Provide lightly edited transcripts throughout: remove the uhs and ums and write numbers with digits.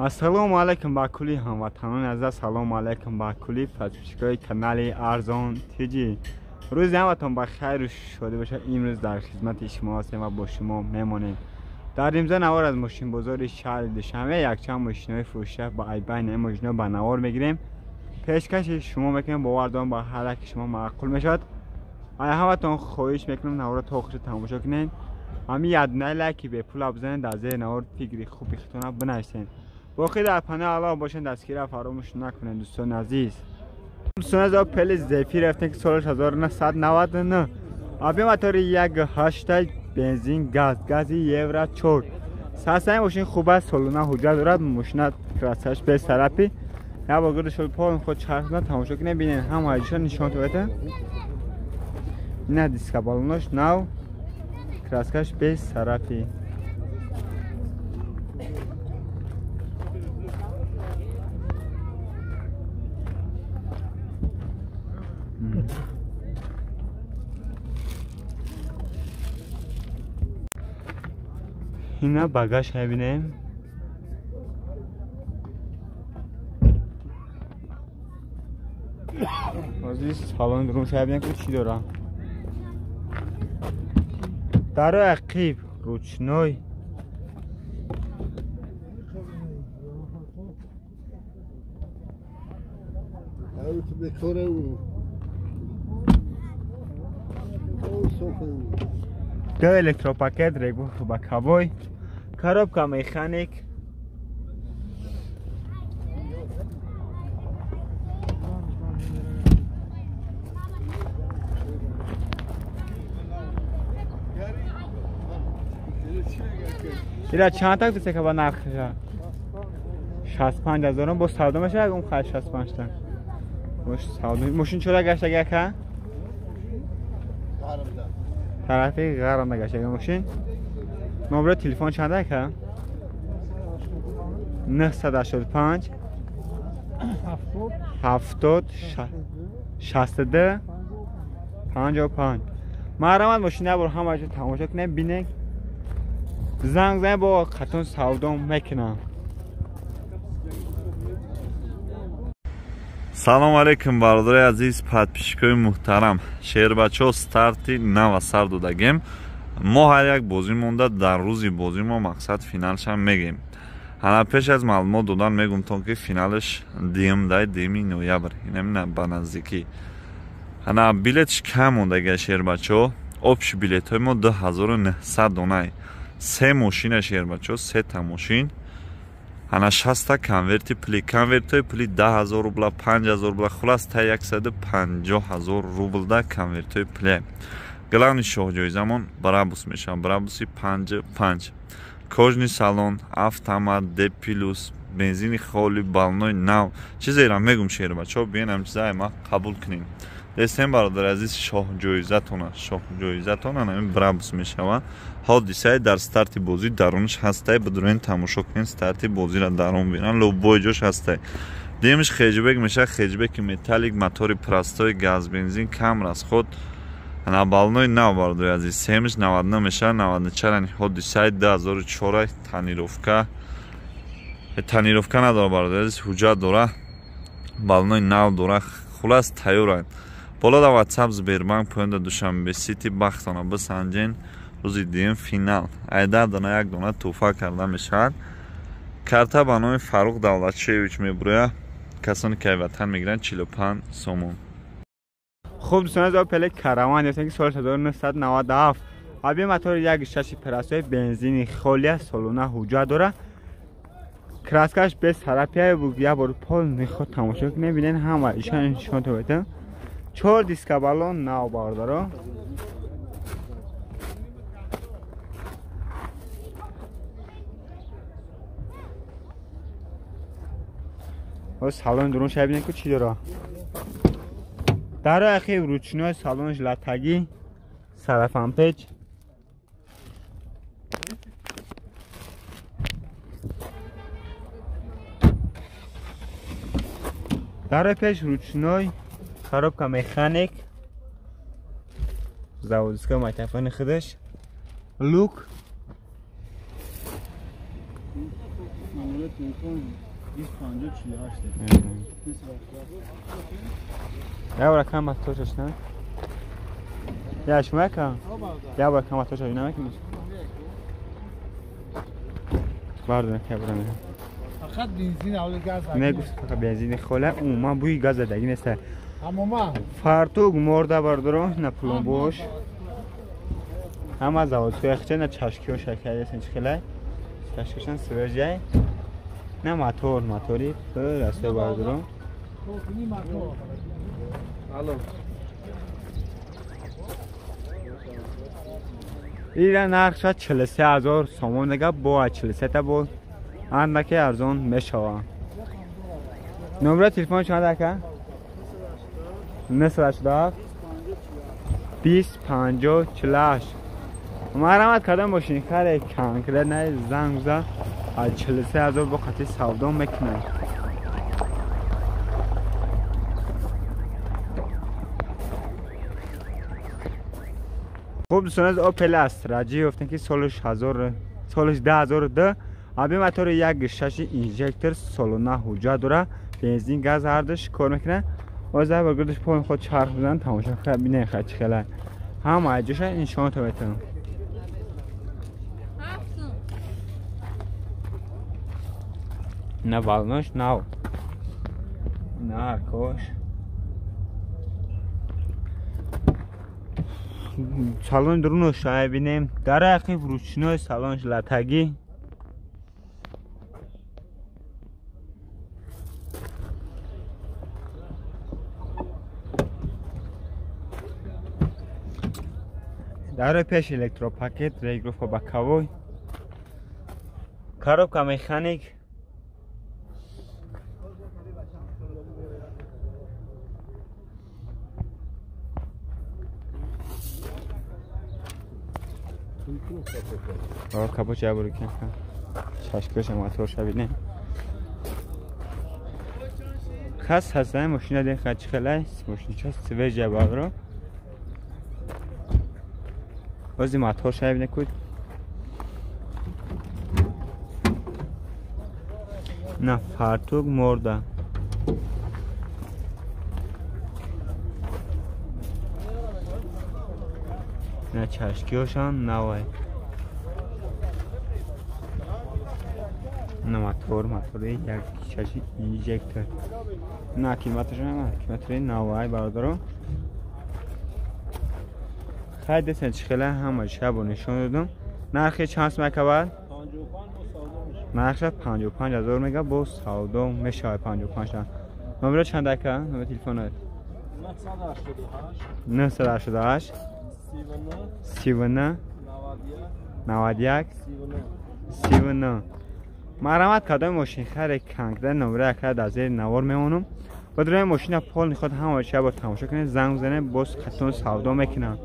Ассалому алайкум ба кулли ҳамватанони азиз, салому алайкум ба кулли подписчикои канали Арзон ТЖ. Рӯзи ҳаматон ба хайру шодӣ бошад. Имрӯз дар хизмати шумо ҳастем ва бо шумо мемонем. Дар имза навор аз мошинбозори шаҳри Душанбе якчанд мошинои фурӯша ба айбайни мошино ба навор мегирем. Пешкаши шумо мекунем, бовар дорам ба ҳар яки шумо маъқул мешавад. Ая ҳаматон хоҳиш мекунам наворро то охир тамошо кунед. Ҳамин ядунаи лайки бепула бизанед, дар зери навор фикри хуби худтона бинависед. Боқӣ дар паноҳи Аллоҳ бошед, дастгирӣ фаромӯш накунед дӯстони азиз. Дӯстони азиз, Опел Зефир рафтем ки соли 1999. Объем мотори 1.8 бензин газ, гази Евро 4. Сасаи мошин хуб аст, солона ҳуҷҷат дорад, мошина красаш бесарапи. Як бор гирдашо пол худ чархна тамошо кунед, бинед ҳама ҷоша нишон дода. Ина диска баллонош нав, краскаш бесарапи. Ина багаж мебинем. Ҳозир салони дурумша мебинем ки чӣ дора. Дарои ақиб ручной. Ду электропакет регбух боковой. Коробка механик. Ира чанд так дuse ка ба нархша? 65 ҳазорон бо савдо мешавад, агар хай 65 та. Бош савдо. Мошин чора гашт агар ка? Тарафи ғармда гашт агар мошин. Номери телефон чанд ака? 985 70 62 55. Марҳамат мошина бор ҳама ҷо тамошо кунед, бинед. Занг занед, бо қатон савдо мекунам. Салом алейкум бародари азиз, подписчикои муҳтарам. Шербачо старти нава сар додагем. Мо ҳар як бозӣ монда дар рӯзи бозӣ мо мақсад финалшам мегем. Ҳана пеш аз маълумот додан мегумтон ки финалш дуюм дай 2 ноябр, инамина ба наздикӣ. Ҳана билетш кам мондага шербачо. Общий билетҳои мо 2900 донай. Се мошина шербачо, сета мошин. Ҳана 60 конверти пули, конвертҳои пули 10000 рубла, 5000 рубла, хулас та 150000 рубл да конвертҳои пули. Главный шоҳҷоизамон Брабус мешавад. Брабуси 5.5. Кожный салон, автомат, D+, бензини холи, баллонои нав. Чизеро мегум шербачо, биён ҳам чизае ма қабул кунем. Дестем бародари азиз, шоҳҷоизатона, шоҳҷоизатона ҳамин Брабус мешавад. Ҳодисае дар старти бозӣ дарунаш ҳастай, бидурен тамошо кунед, старти бозиро дарун бинан, любой ҷош ҳастай. Дуюмиш хеҷбек мешавад, хеҷбеки металлик, мотори простой, газ, бензин, кам расход. Ана баллонои нав бародари азиз. Семиш 99 мешавад, 94 ҳодисаи 2004 тонировка. Тонировка надора бародари азиз, ҳуҷҷат дора, баллонои нав дора, хулас тайёранд. Боло да WhatsApp Сбербанк, поён да Душанбе Сити, бахтона бисанҷен. Рӯзи дуюм финал. Айда дона як дона тӯҳфа карда мешавад. Карта ба номи Фаррух Давлатшоевич мебурояд. Касоне ки ватан мегиранд 45 сомон. Хуб дӯстони азиз, Опел Караван ҳастем ки соли 1997. Объем мотори 1.6 простой, бензини холи аст, солона ҳуҷҷат дорад. Краскаш бесарапия буд, як бор пол мехоҳад тамошо кунед, бинед ҳама ишон нишон дода. 4 диска баллон нав бардоро. Ҳоз салони дурунша бинед ки чӣ дора. Дарои ақиб ручной, салонаш латагӣ, сарафанпеч. Дарои пеш ручной, коробка механик, заводская магнитофони худаш, люк. телефон 20 50 48. Я рақам моторш на? Я шумо яка? Я рақам моторш намекунӣ? Бардон ки барам. Фақат бензин аввал газ. Не гуфт фақат бензин хола, умуман бӯи газ задагӣ нест. Тамоман. Фартук морда бардорон на пломбош. Ҳама заводской хча на чашкио шакари сен хелай. Чашкишан свежай. На мотор, мотори расто бардорон. Алло. Ира нархша 43000 сомон дега бо 43 та бо андаке арзон мешава. Номер телефон чанд ака? 987 20 50 48. Марҳамат кардам мошин харе конкрет на занг зад 43000 бо қати савдо мекунад. Хуб дӯстон аз Opel Astra G гуфтем ки солаш 2002 аби мотори 1.6 инжектор солона ҳуҷҷат дора, бензин газ ҳардуш кор мекунад. Оза ба гирдаш пол худ чарх бизан тамошо кунед бинед хай чӣ хела. Ҳама аҷоша нишон метавонам. На балнош нав. На аркош. Салон дурунош бинем. Дар ақиб ручной салонш латагӣ. Дар пеш электропакет, регулировка боковой. Коробка механик. Капот я буду чашкаш мотор бинем. Хас ҳастан мошина дин хачи хелай, мошинча свежая бадро. Ози мотор шабине куд. На фартук морда. На чашкиошан навай. На мотор, мотори як чаши инжектор. На километраш, километри навай бародаро. Хай десен чихела ҳама шабо нишон додам. Нархи чанд мекавад? 55 нархша 55000 мега бо савдо мешавад 55. Номер чанд ака? Номер телефонат? 988 39 91 39. Марҳамат кардам мошин харе конкрет номер ака дар зери навор мемонам. Ба дурай мошина пол худ ҳама шабо тамошо кунед, занг бизанед, боз хатон савдо мекунам.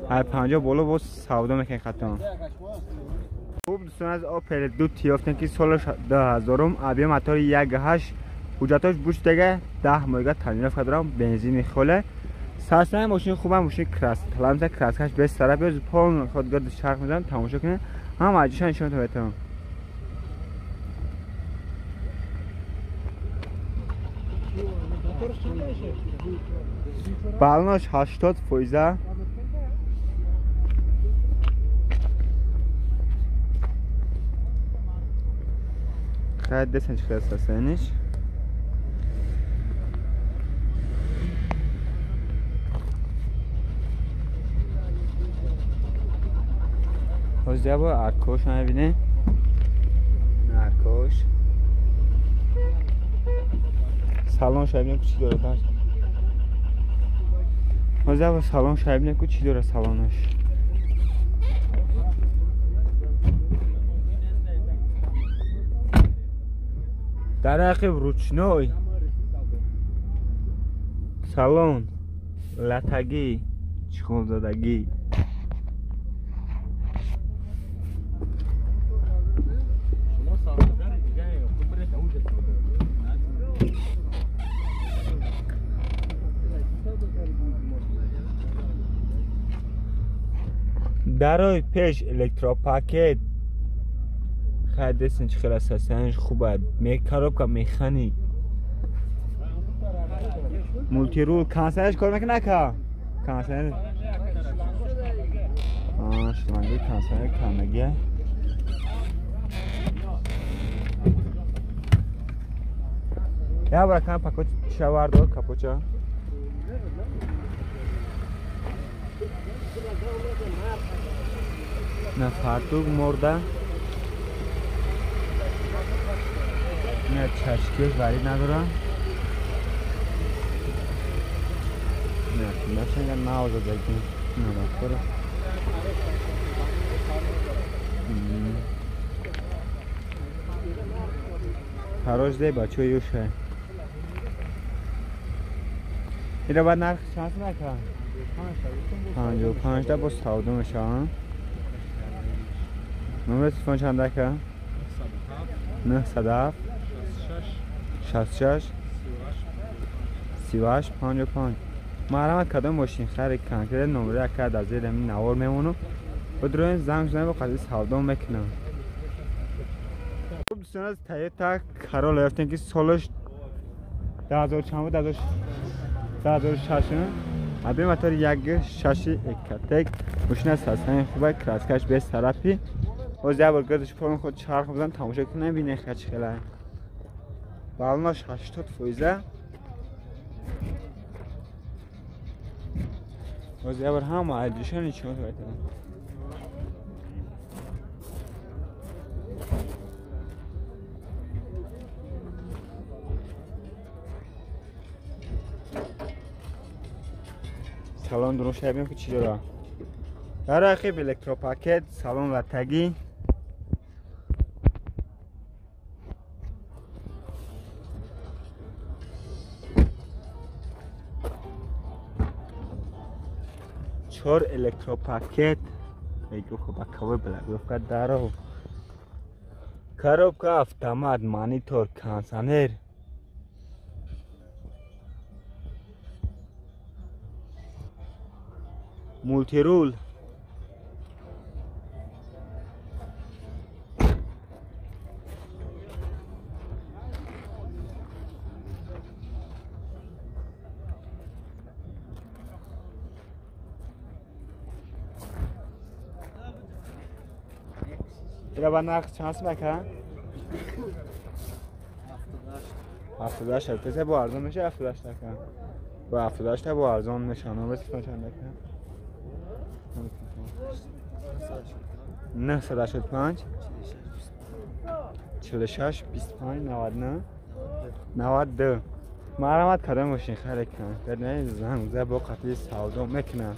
Ҳар 50 боло боз савдо мекунем хатон. Хуб дӯстон аз Opel 2T ёфтем ки солаш 2000 аби мотори 1.8 ҳуҷҷатош буш дега 10 моҳига тренировка дорам, бензини холе. Сарсаи мошин хубам, мошин крас, таламта краскаш без тараф ёз пол худ гирд чарх мезанам, тамошо кунед. Ҳама аҷиша нишон метавонам. Балнош 80%. Хай десен чӣ хел сасениш. Ҳозир бо аркош мебинем. Аркош. Салон шабинем ку чӣ дорад. Ҳозир бо салон шабинем ку чӣ дорад салонаш. Дар ақиб ручной салон латагӣ чиқолзадагӣ. Дарои пеш электропакет. Акай десен чӣ хела состояниш хуба. Коробка механик. Мултирул консерш кор мекунад ака? Консер. Шланги консер кандагия. Я бара кан пакоч чавардо капоча. На фартук морда. На чашкиш варид надора. Не, начинга наоза заги. На бакора. Хорош дай бачо юша. Ира ба нарх чанд нака? 55 та бо савдо мешавам. Номер телефон чанд ака? 907 66 38 55. Марҳамат кадом мошин харид конкрет номери ака дар зери ҳамин навор мемонам. Бидроен занг занем бо қазияи савдо мекунам. Хуб дӯстон аз Toyota Corolla ёфтем ки солаш 2000 чанд буд? 2006. Аби мотор 1.6 Ecotec. Мошина состояние хуба, краскаш без тарафи. Боз як бор гардиш полон худ чарх бизан тамошо кунем бинем чӣ хела. Балнаш 80%. Боз як бор ҳама айдишон нишон медиҳам. Салон дурун шабем ки чӣ дора. Дар рақиб электропакет, салон латагӣ. Чор электропакет. Мегӯ хуб аковой блокировка даро. Коробка, автомат, монитор, кондиционер. Мултирул. Ира ба нарх чанд сум ака? 78. Песа бо арзон меша 78 ака. Бо 78 бо арзон меша. Номер телефон чанд ака? 985 46 25 99 92. Марҳамат кадом мошин харид кунам. Дар занг зад бо қатъи савдо мекунам.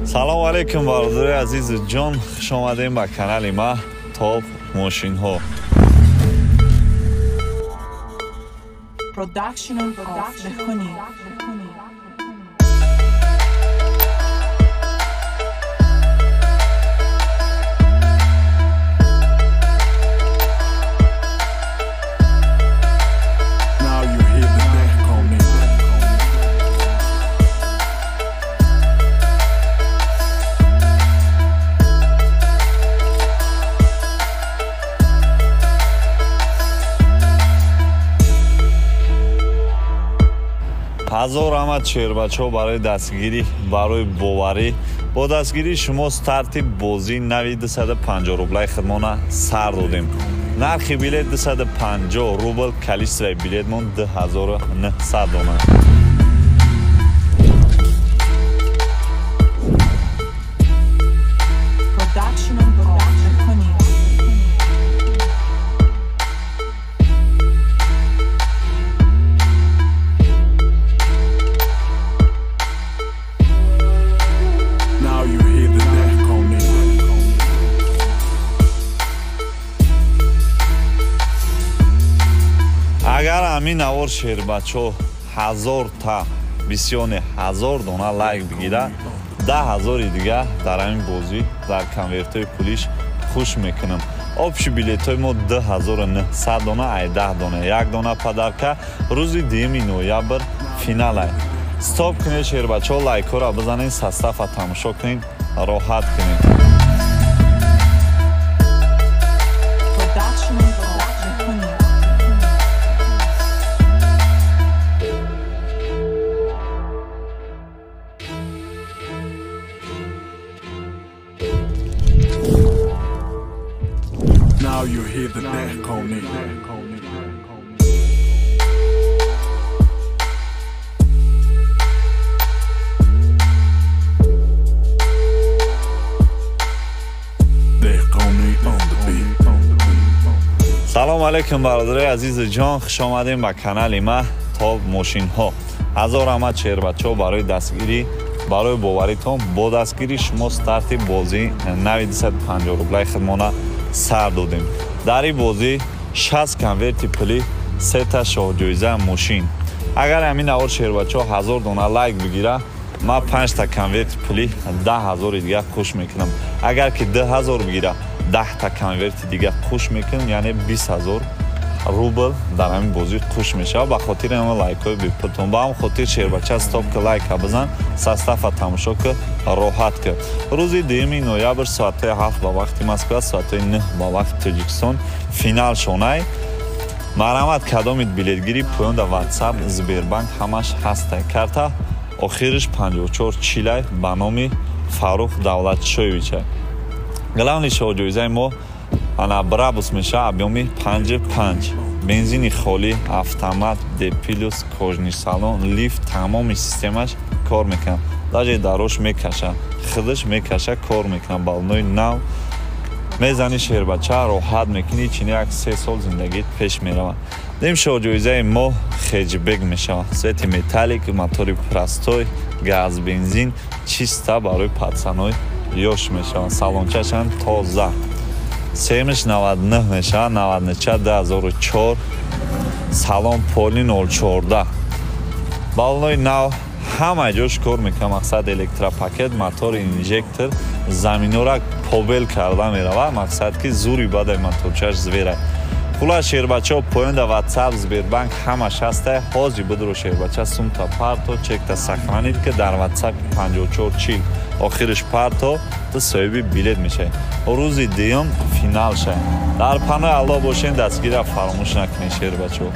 Салом алейкум бародари азизу ҷон, хуш омадем ба канали ма Топ мошинҳо. Production of the Honey. Now you hear the death coming. Ҳазор раҳмат шербачаҳо барои дастгирӣ, барои боварӣ. Бо дастгирии шумо старти бозии нави 250 рублаи худмона сар додем. Нархи билет 250 рубл, количествои билетмон 2900 дона. Production of the Honey. Now you hear the death coming. Агар ҳамин навор шербачо 1000 та бисёне 1000 дона лайк бигирад, 10000 дига дар ҳамин бозӣ дар конвертҳои пулиш хуш мекунам. Общий билетҳои мо 2900 дона, ай 10 дона, як дона подарка. Рӯзи 2 ноябр финалай. Стоп кунед шербачаҳо, лайкҳоро бизанед, состава тамошо кунед, роҳат кунед. Production of Dehkoni. Now you hear the Dehkoni. Dehkoni on the beat. Салом алейкум бародарои азизу ҷон, хуш омадем ба канали ма Топ мошинҳо. Ҳазор раҳмат шербачаҳо барои дастгирӣ, барои боваритон. Бо дастгирии шумо старти бозӣ нави 250 рублаи худмона сар додем. Дар ин бозӣ 60 конверти пулӣ, сета шоҳҷоиза мошин. Агар ҳамин навор шербачаҳо 1000 дона лайк бигира, ман 5та конверти пулӣ 10 000 дига қуш мекунам. Агар ки 2000 бигира, 10та конверти дига қуш мекунам, яъне 20 000 рубл дар ҳамин бозӣ қуш мешавад. Ба хотири ҳама лайкҳои бепултон, ба ҳам хотир шербача стоп ки лайка бизан, состава тамошо ки, роҳат ки. Рӯзи 2 ноябр соатҳои 7 ба вақти Москва, соатҳои 9 ба вақти Тоҷикистон финал шонай. Марҳамат, кадомид билетгирӣ, поён дар WhatsApp, Сбербанк ҳамаш ҳастай. Карта охириш 54 40 ба номи Фаррух Давлатшоевичай. Главный шоҳҷоизаи мо ана Брабус мешавад, объёми 5,5, бензини холӣ, автомат, D плюс, кожаный салон, лифт, тамоми системаш кор мекунад, даже дарош мекаша, худаш мекаша, кор мекунад. Балонои нав мезани шербача, роҳат мекунӣ, чини як се сол зиндагит пеш меравад. Дим шоҳҷоизаи мо хэтчбек мешавад, цвети металлик, мотори простой, газ, бензин, чиста барои пацанои ёш мешавад, салончашам тоза. Семиш 99 мешавад, 99 2004, салон поли 014, балонои нав, ҳама ҷош кор мекунад, мақсад электропакет, мотори инжектор, заминора побел карда меравад, мақсад ки зури бадай моторчаш зверай. Хулас шербачаҳо, поён да WhatsApp, Сбербанк ҳамаш ҳастай. Ҳозир бидро шербача, сумта парто, чекта сохранить ки, дар WhatsApp 54 40 охириш парто, ту соҳиби билет мешавӣ. Рӯзи дуюм финал шавӣ. Дар панои Аллоҳ бошем, дастгирия фаромӯш накунед шербачаҳо.